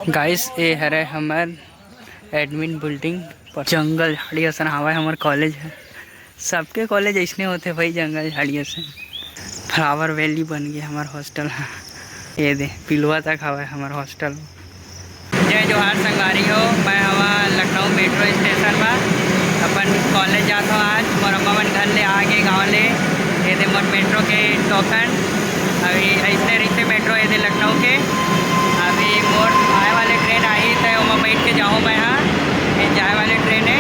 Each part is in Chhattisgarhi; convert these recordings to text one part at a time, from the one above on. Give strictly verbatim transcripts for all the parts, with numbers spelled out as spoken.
गाइस, ये हरे हमर एडमिन बिल्डिंग, पर जंगल झाड़ी असन हावय हमर कॉलेज ह। सबके कॉलेज अइसने होथे भाई, जंगल झाड़ी असन। फ्लावर वैली बन गे हमर हॉस्टल ह। ये दे, पिलुवा तक हावय हमर हॉस्टल। जय जोहार संगवारी हो, मैं हवा लखनऊ मेट्रो स्टेशन म अपन कॉलेज जात हव। आज मोर अम्मा मन घर ले आ गे गाँव ले। ये दे मोर मेट्रो के टोकन। अभी अइसने रहिथे मेट्रो ये दे लखनऊ के। अभी मोर आए वाले ट्रेन आही, त ओमा बैठ के जाहूँ मैं ह। ये जाए वाले ट्रेन हे,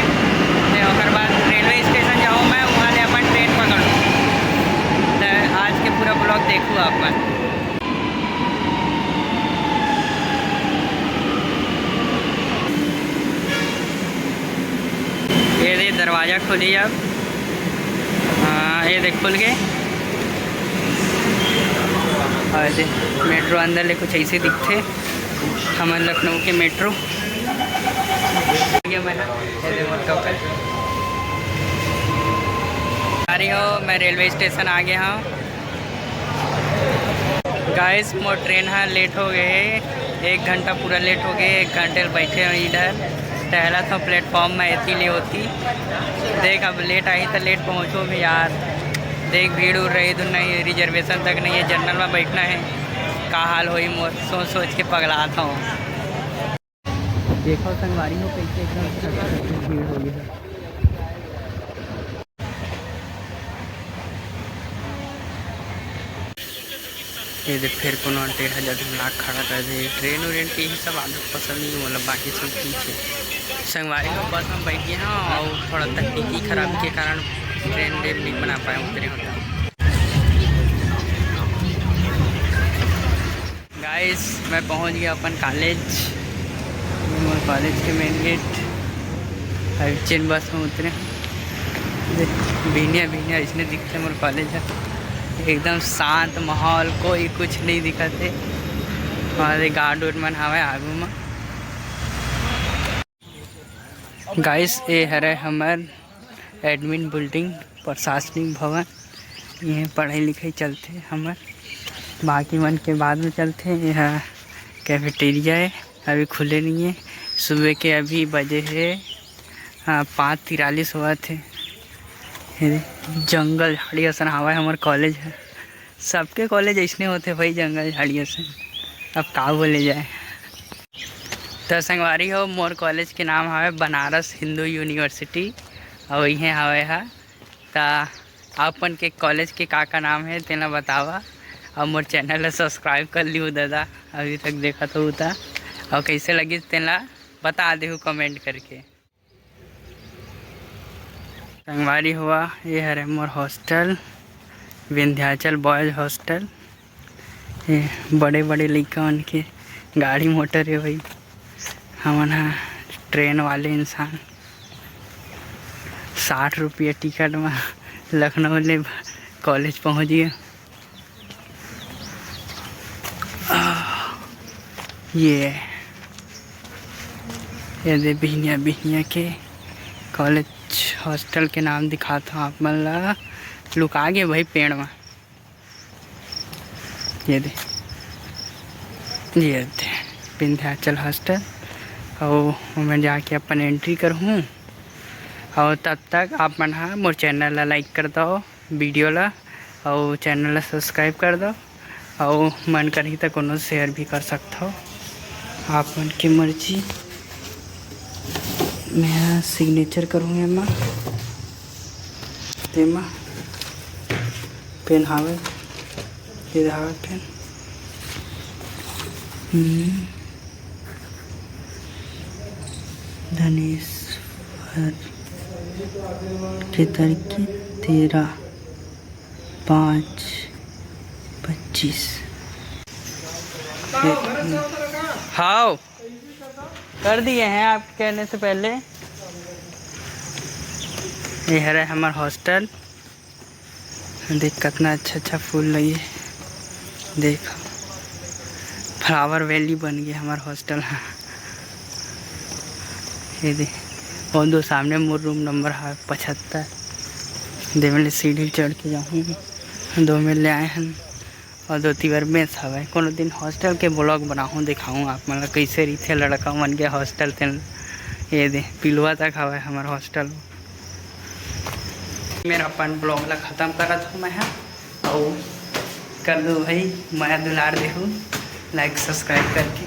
त ओकर बाद रेलवे स्टेशन जाहूँ मैं, वहाँ ले अपन ट्रेन पकड़ूँ। त आज के पूरा ब्लॉग देखू आप मन। ये दे दरवाजा खुली अब। हाँ, ये देख खुल गए। और ये दे मेट्रो अंदर ले कुछ ऐसे दिखथे। हमर लखनऊ के मेट्रो। ये मैं, ये दे मोर टोकन। अरे हो, मैं रेलवे स्टेशन आ गया हूँ। गाइस, मोर ट्रेन ह लेट हो गए हे, एक घंटा पूरा लेट हो गए। एक घंटे ले बैठे हो इधर, टहलत हो प्लेटफॉर्म में, एती ले होती। देख, अब लेट आही त लेट पहुँचो भी यार। देख, भीड़ उड़ रही तो नहीं, रिजर्वेशन तक नहीं है, जनरल में बैठना है। का हाल होई मोर, सोच सोच के पगलात हूँ। देखो संगवारी हो, कैसे एकदम भीड़ हो गई है। ये दे, फिर कोनो डेढ़ हजार लाख खड़ा कर दे। ट्रेन उरेन के ही सब आदत पसंद नहीं, मतलब बाकी सब ठीक है। संगवारी हो, बस में बैठ गए हैं और थोड़ा तकनीकी खराबी के कारण ट्रेन डेम नहीं बना पाए, उतरे होता। गाइस, मैं पहुंच गया अपन कॉलेज। ये मोर कॉलेज के मेन गेट। अभी चेन बस में उतरे। देख, बिहनिया बिहनिया इसने दिखते मोर कॉलेज है। एकदम शांत माहौल, कोई कुछ नहीं दिखत हे। हमारे गार्ड उर्ड मन हवे आगू में। गाइस, ये हरे हमर एडमिन बिल्डिंग, प्रशासनिक भवन। इहें पढ़ाई लिखाई चलथे हमर, बाकी मन के बाद में चलथे। ये ह कैफेटेरिया है, अभी खुले नहीं है। सुबह के अभी बजे है, हाँ, पाँच तिरालीस होवत हे। ये दे, जंगल झाड़ी असन हावय हमर कॉलेज ह। सबके कॉलेज अइसने होथे भाई, जंगल झाड़ी असन। अब का बोले जाए। त संगवारी हो, मोर कॉलेज के नाम हवे बनारस हिंदू यूनिवर्सिटी, अउ इहें हवे हा। त आप मन के कॉलेज के का का नाम हे, तेला बतावा, अउ मोर चैनल ला सब्सक्राइब कर लिहू दादा, अभी तक देखत हो त। अउ कैसे लगिस, तेला बता देहू कमेंट करके। संगवारी हो, ये हरे मोर हॉस्टल, विंध्याचल बॉयज हॉस्टल। ये बड़े-बड़े लइका मन के गाड़ी मोटर हे भाई। हमन ह ट्रेन वाले इंसान, साठ रुपया टिकट म लखनऊ ले कॉलेज पहुँच गए। ये, ये दे बिहनिया, बिहनिया के कॉलेज हॉस्टल के नाम दिखात हूँ आप मन ला। लुका गे भाई पेड़ में। ये दे, ये दे विंध्याचल हॉस्टल। अउ मैं जाके अपन एंट्री करहूँ। अउ तब तक आप मन हा मोर चैनल ला लाइक कर दो, वीडियो ला, अउ चैनल ला सब्सक्राइब कर दो, अउ मन करही त कोनो शेयर भी कर सकथव आप मन के मर्जी। मैं सिग्नेचर करूँ एमा, तेमा पेन हावे, ये हावे पेन। हम्म। धनेश्वर के तारीख के तेरह पाँच पच्चीस। हाव, कर दिए हैं आप कहने से पहले। ये हरे हमर हॉस्टल। देख, कितना अच्छा अच्छा फूल लगे हे। देख, फ्लावर वैली बन गए हमार हॉस्टल ह। ये दे, वो दो सामने मोर रूम नंबर है पचहत्तर। दे में ले सीढ़ी चढ़ के जाऊँ, दो में ले आए हैं। अउ दो तीन बार मेस हवय। कोनो दिन हॉस्टल के ब्लॉग बनाहूँ, दिखाहूँ आप मन ला कइसे रहिथे लड़का मन के हॉस्टल। तेन ये दे पिलुवा तक हवय हमर हॉस्टल। मेर अपन ब्लॉग ला खत्म करत हूँ मैं ह। अउ कर दो भाई मया दुलार देहू लाइक सब्सक्राइब करके।